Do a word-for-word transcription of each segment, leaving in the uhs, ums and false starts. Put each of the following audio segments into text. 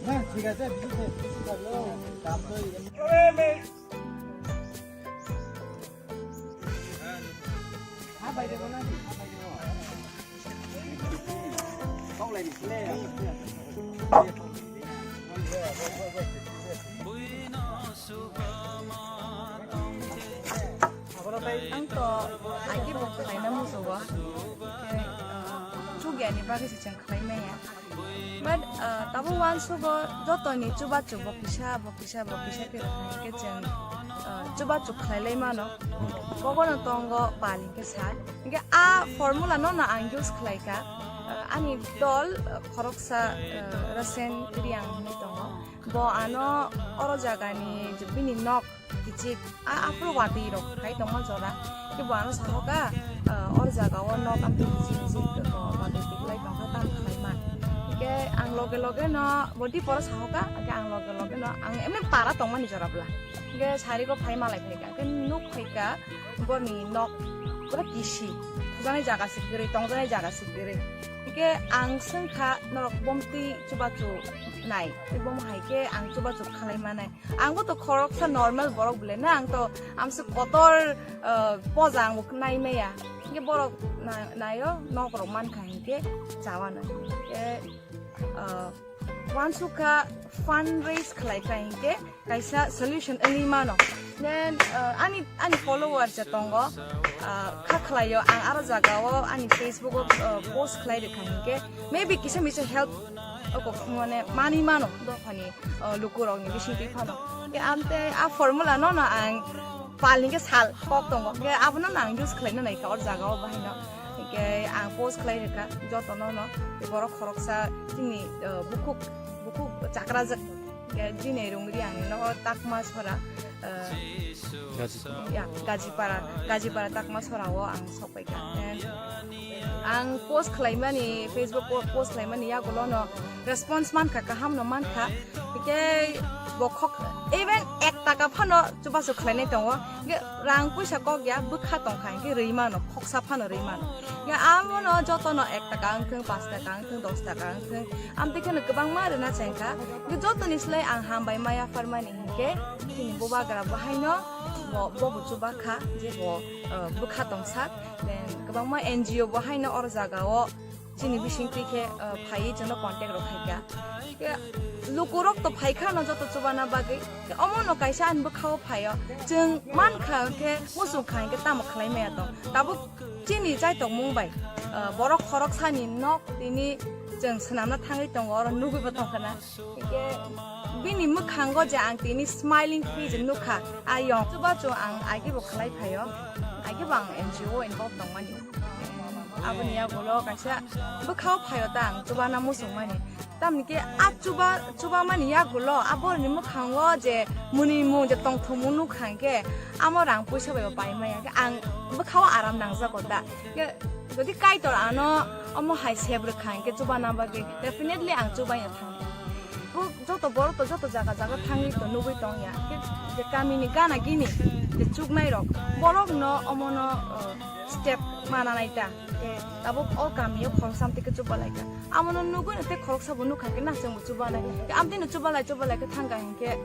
না, ঠিক আছে, বিদ্যুৎ নেই, বিদ্যুৎ থাকলেও দাম তো এই Ang to agi bo khlaina musugo. Khe, ah, chugya ni bagwi se chwng khlai maya. But, ah, tabo uansugo jotoni chubachu bo kisa, bo kisa, bo kisa khe rwkha hwnkhe chwng, ah, chubachu khlai lai mano. Bobono tongo pal hwnkhe sal. Hwnkhe a formula no no ang use khlai kha. Ah, ani dol, ah, khoroksa, ah, Rasen Riang hinwi tongo. Bo ano oro jagani je bini nok kichik a, aphuru watwi rok khai tongma jora. Khe bo ano sahoka, ah, or jaga o nok amtwi kichik kichik, ah, watwi tiklai tongkha tam khlai man. Hwnkhe ang loge loge no bo diporo sahoka, hwnkhe ang loge loge no ang emni para tongmani jora bwla. Hwnkhe sari go phai malai phaikha, hwnkhe nuk phaikha borni nok pura kisi, thujaknai jaga se kwrwi, tongjaknai jaga se kwrwi. Hwnkhe ang swngkha norok bomtwi chubachu nai, tei bomo hai khe ang chubachu khlai manai. Ang bo to khoroksa normal borok bwle na, ang to amse kotor, ah, poja ang bo nai maya. Hwnkhe borok na-, naio nok rok mankha hwnkhe chawanai. Hwnkhe, ah, uansukha fundraise khlai kha hwnkhe kaisa solution wngwi mano. Then, ah, ani, ani follower je tongo, ah, kha khlaio ang aro jaga o ani Facebook o, ah, post khlai rwkha hwnkhe maybe kisa misa help oko mane manwi mano dophani, ah, lukurokni bisingtwi phano. Khe amte a formula no no ang pal hwnkhe sal kok tongo. Khe abono no ang use khlaina naikha or jaga o bahai no. Hwnkhe ang post khlai rwkha jotono no. Borok khoroksa chini, ah, bukhuk, bukhuk chakrajak. Khe chini rungri ang no Takma sora, ah, Gajipara. Ya, Gajipara, Gajipara Takma sora o ang sokpaikha. And ang post khlaimani, Facebook o post khlaimani yagulo no response mankha, kaham no mankha. Hwnkhe bokhok even ek taka phano chubachu khlainai tongo. Hwnkhe rang puisa kok ya bwkha tongkha hwnkhe rwi mano, khoksa phano rwi mano. Hwnkhe amono jotono ek taka wngthung, panch taka wngthung, dos taka wngthung, amtwi kheno kwbangma rwna chengkha. Hwnkhe jotoni slai ang hambai maya pharmani hwnkhe chini bubagra bo haino bo, bobo chubakha je bo, uh, bwkha tongsak. Then kwbangma N G O bo haino or jaga o chini bisingtwi khe, uh, phaiwi chwngno contact rok khaikha. Khe lukurok to phaikha no joto chubana bagwi. Khe omono kaisa ani bwkhao phaio. Chwng mankha khe muchung kha hwnkhe tamo khlai maya tong. Tabuk chini chaitokmung bai, uh, borok khoroksani nok tini chwng swnamna thangwi tongo, oro nugwi bo tongkha na. Hwnkhe bini mwkhango je ang tini smiling face nukha, ayong chubachu ang agi bo khlai phaio, agi bo ang N G O involve tongmani. Aboni yagulo kaisa bwkhao phaio ta ang chubana muchungmani. Tamni khe a chuba, chubamani yagulo a borokni mwkhango je mwnwimung je tongthokmung nukha hwnkhe amo rang puisa bai bo pai maya khe ang bwkhao aram nangjago da. Khe jodi Kaitor ano omo hai sep rwkha hwnkhe chubana bagwi definitely ang chubaino thangkha. Bo joto borok to joto jaga jaga thangwi to nugwi tongya. Khe je kamini gana gini je chuknai rok borokno omono, uh, step mana nai ta. Khe tabuk o kamio khoroksa amtwi khe chuba lai kha. Amono nugwi no tei khoroksa bo nukha khe na chwngbo chuba nai. Khe amtwi no chuba lai chuba lai khe thangkha hwnkhe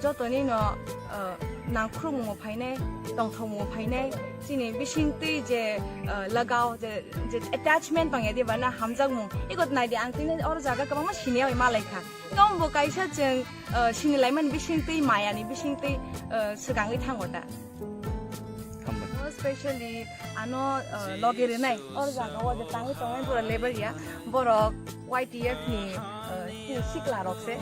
jotoni no, uh, nangkhrumungo phainai, tongthokmungo phainai, chini bisingtwi je, uh, lagao, je, je attachment tongya diba na hamjakmung. Ego naidi ang tini oro jaga kwbangma siniya bai malaikha. Tongbo kaisa chwng, uh, sinilaimani bisingtwi mayani bisingtwi, uh, swkangwi thango da. Hambai. Specially ano, uh, loge rinai or jaga o je tangwi tongnai pura level ya borok Y T F ni, uh, si-, sikla rok se.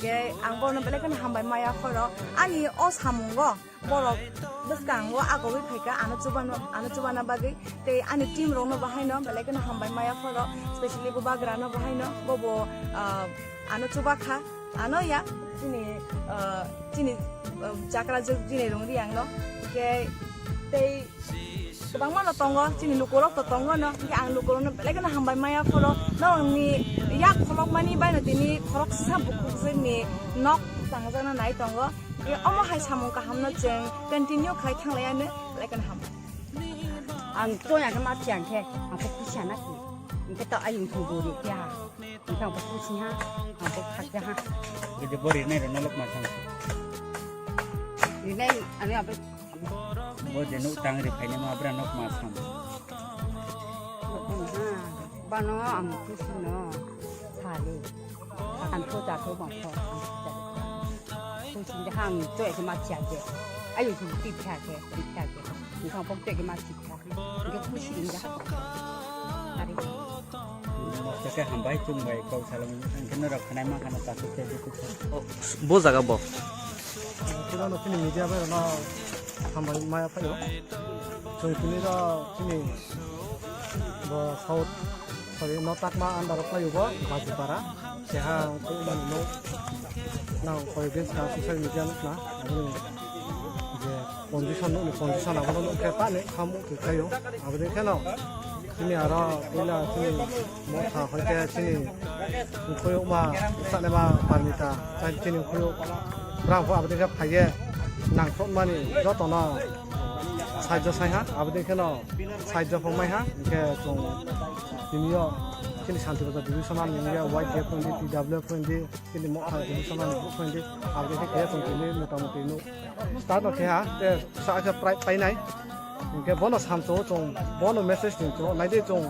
Ge ang bono belai kheno hambai maya phoro ani o samungo borok bwskango agogwi phaikha ano chubano, ano chubana bagwi tei ani team rokno bahaino belai kheno hambai maya phoro, specially bo bagrano bahaino bobo, uh, ano chubakha. Ano ya, chini, uh, chini, uh, chakra jwk chini rung ri ang no. Hingke tei kwbangma no tongo, chini lukurok to tongo no. Hingke ang lukurok no belai kheno hambai maya phoro. Norokni yak kholokmani bai no tini khoroksa bukhuk jwkni nok tangjak no nai tongo. Omo hai samung kaham no chwng continue khai thang lai ano, like and ham. Ang to ya khe ma phiya khe, ang khe khusi na ki. Ang khe to ayung thung bo ri khe ha. Ang khe ang bo khusi ha, ang bo khak ha. Gede bo ri nai ro no lok ma thang. Ri nai ani abe. Bo je nuk tang ri phai ni ma bra nok ma thang. Bano ang khusi no thali. Ang kho ta kho bang kho. Khusi de hang choi khe ma chia je. Ayu su ti pha khe, ti pha khe. Ni khang pok te khe ma chi pha. Ni khusi ni da. Ari. Khe hambai chung bai kau salam ang khe no rok khanai ma khana ta khe. Bo jaga bo. Chwla no chini media bai no hambai maya phaio. Chwng tini ro chini bo South, sorry, no takma under of phaio bo Bajipara. Seha ang khe mani no nang koi din sa social media nukna. Aboni je condition nukni condition abono nukhe pani khamu khe khaio. Aboni kheno chini aro puila chini motha hoite chini mukhuyo ma sanema parmita chai chini mukhuyo brang pho aboni khe phaiye nangthokmani jotono sahajyo saiha aboni kheno sahajyo pho maiha hwnkhe chwng tiniyo chini Santi Bazar divisional ni wngya Y T F twenty, T W twenty, chini motha divisional ni group twenty aboni khe khe chwng tini motamuti nuk start no khe ha te sa khe prize painai hwnkhe bono samchung chwng bono message ni chwng naidi chwng.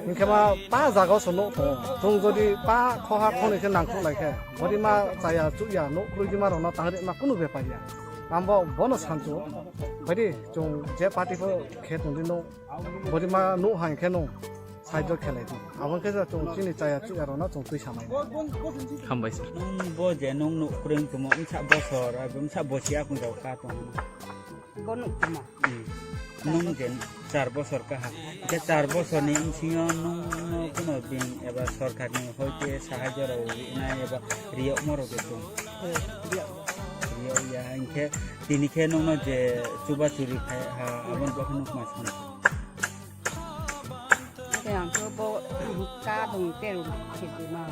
Hinkhe ma pa jaga o se nuk tongo. Chwng jodi pa khoha khoni khe nangkuk lai khe, bodi ma chaya chukya nuk kwrwi di ma rok no tang ri ma kunu bepar ya. Abo bono sanchu. Bodi chwng je party pho khe tong di nuk. Bodi ma nuk hai khe nuk. Side o khelai di. Abo khe chwng chini chaya chukya rok no chwng twi samai. Hambai sir. Nung bo je nung nuk kwrwi tongmo wngsa bosor, abo wngsa bosi akung rok ka tong. Bo nuk tongma. Hmm. Nung je char bosor kaha. Ke char bosor ni bisingo nung no kuno bini eba sorkar ni hoite sahajyo rok rinai eba riyokma rok de tong. Eh, riyok. Riyok ya, hingke tini khe nung no je chuba churi khai ha, aboni bagwi nung ma san. Hingke ang khe bo ka dong teru ma khe tongma.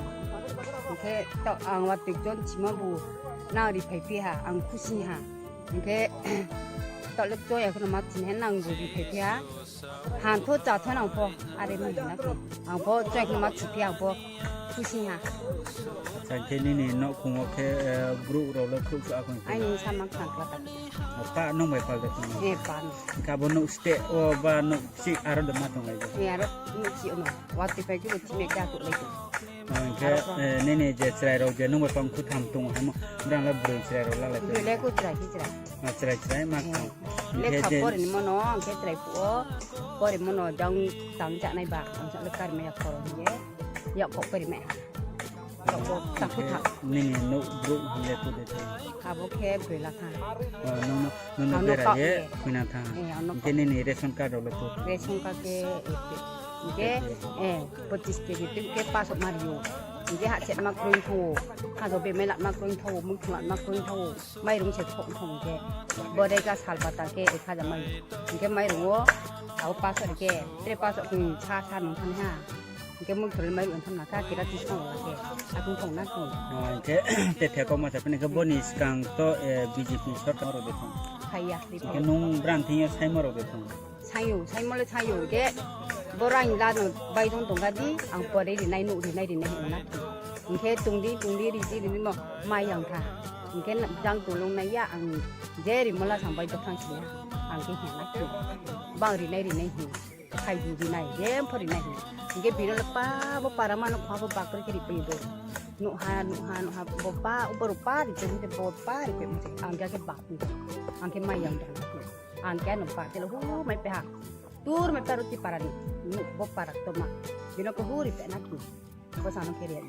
Hingke to ang wa tikjon chima bu nang ri phai phi ha, ang khusi ha. Hingke tole choi akheno ma chini nang bo ri phai phiya. Han tho cha tho nang pho are ma hina khe. Ang pho choi akheno ma chi phiya ang pho khusi ha. Chang khe nini nok khungo khe, eh, bru rok le khuk sa khon. Ai ni sama khang kla ta. Pa nong bai pal de khun. Eh, pa no. Ka bo nok ste o ba nok si aro de ma tong lai. Eh, aro nok si ono. Wati pai ki bo chi me ka to lai. Hingke, eh, nini je chwrai rok je nungbai pang khutham tongo hamo, brang le bwrwi chwrai rok lalai. Bwrwi le ku chwrai ki chwrai. Ah, chwrai chwrai ma kham. Le hingke kha je pori ni mono, hingke chwrai phuo, pori mono jang tang chanai ba, ang sa le kar me ya khoro hingke, ya kho pori me. Kho ta hingke khutham. Nini nuk bru hingke tu de. Abo khe bwrwi la kha. Oh, nung no, nung no Ano bera kok ye, ye. Khuina tha. Eh, ano hingke kok. Nini ration card rok le tu. Ration card ke, eh, Hingke, eh, pochis kg twi khe pasok ma rio. Hingke ha chet ma kroi tho. Ha do bemai lat ma kroi tho, mung thung lat ma kroi tho. Mairung se thok thong hingke. Bodai ka sal pata ke ek hajar mai. Hingke mairung o, au pasok ke, tre pasok ke sa sa nung thani ha. Hingke mung thung mairung thang na ka kira tis thong la ke. Akung thong na thong. Ah, hingke, te theko ma sa pini ke boni skang to, eh, B J P sorkar ro de thong. Haiya, di Hingke thong. Nung bran thing yo sai ma ro de thong. Sayo, saimole sayo, hingke borang lano baidong tongkha di, ang pore rinai, nuk rinai, rinai hino na. Hingke tungdi, tungdi, ridi, ridi mo mai yang kha. Hingke jang tulung nai ya, ang je rimola sang baidok thang siya, ang ke hina ki. Bang rinai, rinai hi, khai di rinai, je pho rinai hi. Hingke bino le pa bo para mano pa bo bakri ke ripe do. Nuk ha, nuk ha, nuk ha, bo pa, bo pa ripe, bo pa ripe, ang ke bak. Ang ke mai yang dong. Ang khe ano ba telo hu mai peha. Tur mai peha roti parani. Nuk bo parak to ma. Bino ko huri pe na tu. Ko sano kere.